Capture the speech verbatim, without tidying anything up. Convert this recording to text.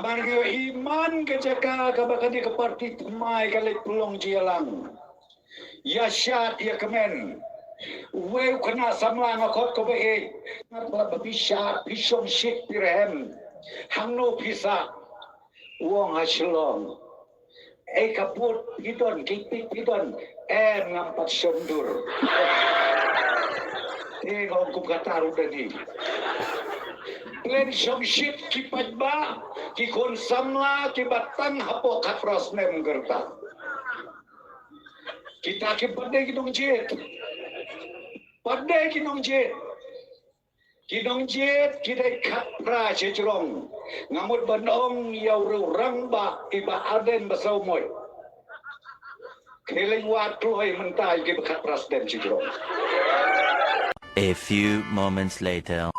Ban ïohi man ka jaka kaba kane ka parti thymmai ka leit pynlong jingïalang. Ïa shad ïa kmen. Uwei u khynnah samla nga khot ko ba ïeit. Nga ba phi shad, phi shong shit, phi rhem. Hangno phi sah? U ong ha Shillong. Ei ka bud phi don, ki tik phi don. Em, ngam pat shong dur. Te nga ong kum kata ruh da ni. Plen shong shit ki paidbah, ki khun samla kiba tang hapoh khatphra snem ka rta. Kita kim pat dei ki nongjied. Pat dei ki nongjied. Ki nongjied ki dei khatphra shajrong. Nga mut ban ong ïa u rangbah i Bah Ardent Basaiawmoit. Khie leit wad kloi mynta ïa kiba khatphra snem shajrong. A few moments later.